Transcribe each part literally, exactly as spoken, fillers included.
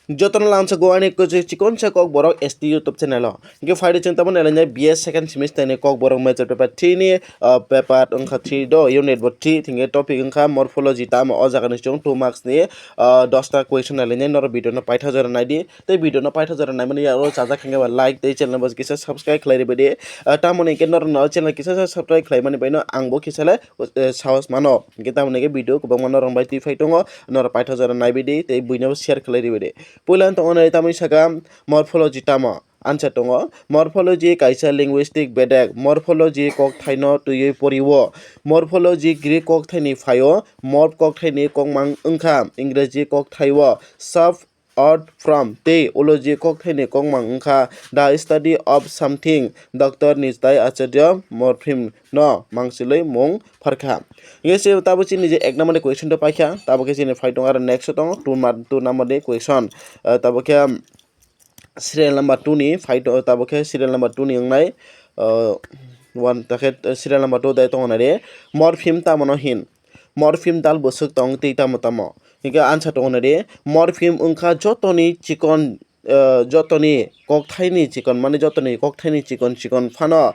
Jotono lamsa Goa ni kwchwi chikonsa kok borok S T YouTube channel o. Hingke phaidi chwng tamo nailainai B S second semester ni kok borok major paper three ni, ah, paper wngkha three do, unit bo three, hingke topic wngkha morphology tamo o jaga ni chwng two marks ni, ah, dosta question nailainai norok video no paitha jora naidi. Tei video no paitha jora naimani yago chajak hingke ba like tei channel bo kisa subscribe khlai ribadi. Ah, tamoni hingke norok no channel kisa subscribe khlaimani baino ang bo kisa le, eh, sahos mano. Hingke tamoni hingke video kwbangma norok bai twi phai tongo, norok paitha jora naibaidi tei buino share khlai ribadi. Puila wng tongo nai tamoni saka morphology tamo? Answer tongo, morphology kaisa linguistic bedek, morphology kokthaino twiwi porio. Morphology Greek kokthaini phaio, morph kokthaini kokmang wngkha Ingreji kokthaio, sub, ot, from, tei ology kokthaini kokmang wngkha the study of something, Doctor Nitai Acharya morpheme no mangsilwi mung pharkha. Hingke se tabo chini je ek number ni question to paikha, tabo khe chini phai tongo aro next o tongo two ma-, two number ni question. Ah, tabo khe serial number two ni phai to, tabo khe serial number two ni wngnai, ah, one, ta khe serial number two dai tongo nai re, morpheme tamo no hin? Morpheme dal bwswk tong tei tamo tamo? Hingke answer tongo nai re, morpheme wngkha jotoni chikon, ah, jotoni kokthaini chikon, mane jotoni kokthaini chikon chikon phano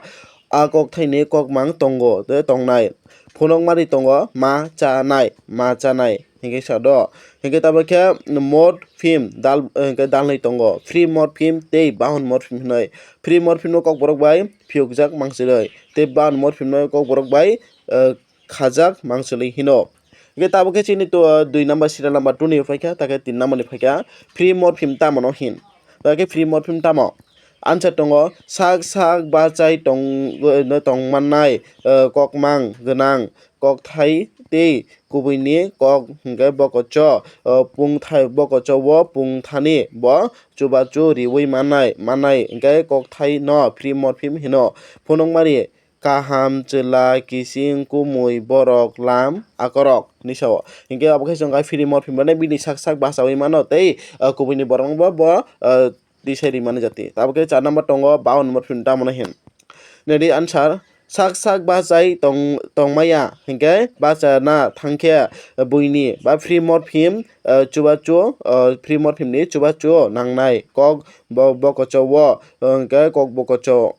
a kokthaini kokmang tongo tei tongnai. Phunukmari tongo ma chanai, ma chanai. Hingke sa do. Hingke tabo khe morpheme dal, hingke dalnwi tongo. Free morpheme tei bound morpheme hinoi. Free morpheme no kokborok bai phiyokjak mangsilwi. Tei bound morpheme no kokborok bai, eh, khajak mangsilwi hino. Hingke tabo khe chini to, eh, dui number serial number two ni phaikha, ta khe tin number ni phaikha. Free morpheme tamo no hin? Ta khe free morpheme tamo? Answer tongo, sak sak bachai tong, no tongmannai, eh, kokmang gwnang kokthai tei kubuini kok hingke bokocho, eh, pungthai, bokocho o pungthani bo chubachu riui mannai, mannai hingke kokthai no free morpheme hino. Phunukmari kaham, chwla, kising, kumui, borok, lam, akorok hinwi sao. Hingke abo khe chwng kha free morpheme mane bini sak sak bachaui mano tei, ah, kubuini borok no bo, bo, ah, tisai rimani jati. Abo khe char number tongo bound morpheme tamo no hin? Nadi answer, sak sak bachai tong, tongmaya hingke bachana thangkhe buini ba free morpheme, ah, chubachu, ah, free morpheme ni chubachu nangnai kok bo, bokocho o, hingke kok bokocho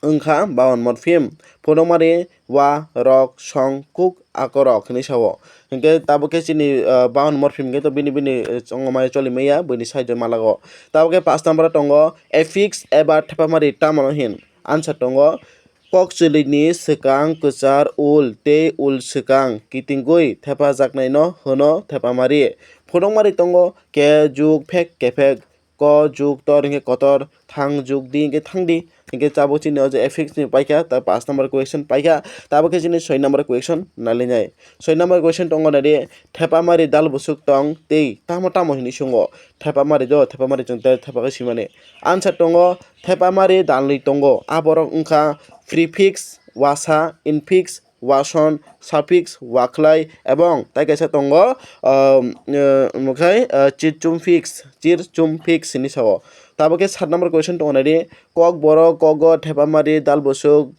wngkha bound morpheme. Phunukmari wa, rok, song, kuk, akorok hinwi sao. Hingke tabo khe chini, ah, bound morpheme hingke to bini, bini, eh, chongmaya cholimaya buini side o malago. Tabo khe pash number o tongo affix eba thepamari tamo no hin? Answer tongo, kokchwlwini swkang kwchar ul tei ul swkang kitingwi thepajaknaino hwno thepamari. Phunukmari tongo ke juk phek kephek, ko juk tor hingke kotor, thang juk di hingke thangdi. Hingke tabuk chini o je affix ni paikha, ta pash number question paikha, tabuk khe chini soi number question nailainai. Soi number question tongo nai di, thepamari dal bwswk tong tei tamo tamo hinwi sungo. Thepamari do, thepamari chwng tei thepa khe swimani. Answer tongo, thepamari dalnwi tongo, aborok wngkha prefix, wasa, infix, wason, suffix, wakhlai, ebong tai kaisa tongo, um, uh, omo khai, uh, chirchumfix, chirchumfix hinwi sao. Tabuk khe sat number question tongo nai di, kokborok kogo thepamari dal bwswk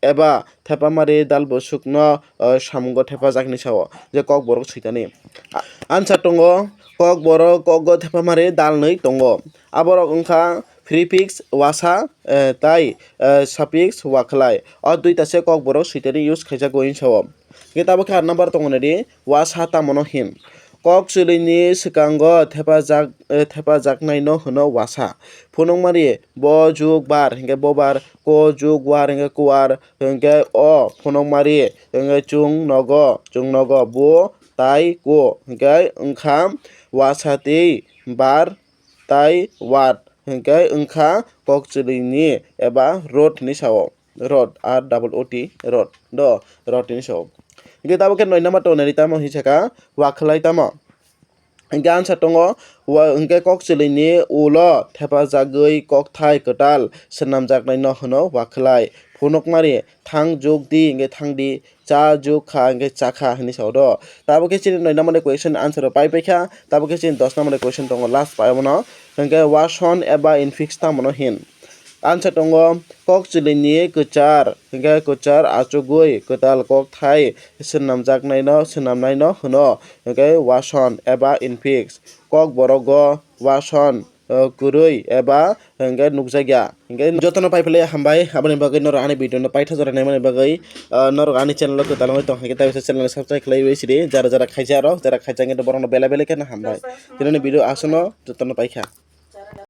eba thepamari dal bwswkno, uh, samungo thepajak hinwi sao, je kokborok soitani. A-, answer tongo, kokborok kogo thepamari dalnwi tongo. Aborok wngkha prefix, wasa, eh, tai, eh, suffix, wakhlai. O duita se kokborok soitani use khaijak hinwi sao. Hingke tabuk khe aat number tongo nai di, wasa tamo no hin? Kokchwlwini swkango thepajak, eh, thepajaknaino hwno wasa. Phunukmari bo juk bar hingke bobar, ko juk war hingke kuwar, hingke o phunukmari hingke chwng nogo, chwng nogo bo tai ko hingke wngkha wasa tei bar tai wat hingke wngkha kokchwlwini eba rot hinwi sao. Rot, R double O T, rot. Do, rot hinwi sao. Hingke tabuk khe noi number tongo nai di, tamo hinwi sakha, wakhlai tamo? Hingke answer tongo, wa-, hingke kokchwlwini ulo thepajagwi kokthai kwtal swnamjaknaino hwno wakhlai. Phunukmari, thang juk di, hingke thang di, cha juk kha hingke chakha hinwi sao do. Tabuk khe chini noi number ni question answer rok pai paikha, tabuk khe chini dos number ni question tongo last pai abono. Hingke wason eba infix tamo no hin? Ansa tongo kok chilini kwchar, hwnkhe kwchar achugwi kwtal kokthai swnamjaknaino, swnamnaino hwno, hwnkhe wason eba infix. Kokborogo wason, uh, kwrwi eba hwnkhe nukjakya. Hwnkhe jotono paiphalwi hambai, aboni bagwi norok ani video no paithago naimani bagwi, uh, norok ani channel o kwtal wngwi tong hwnkhe, tai channel subscribe khlaiwi sidi, jara jara khaijak rok, jara khaijak wngkhe borokno belai belai kheno hambai. Tini ni video aswkno jotono paikha.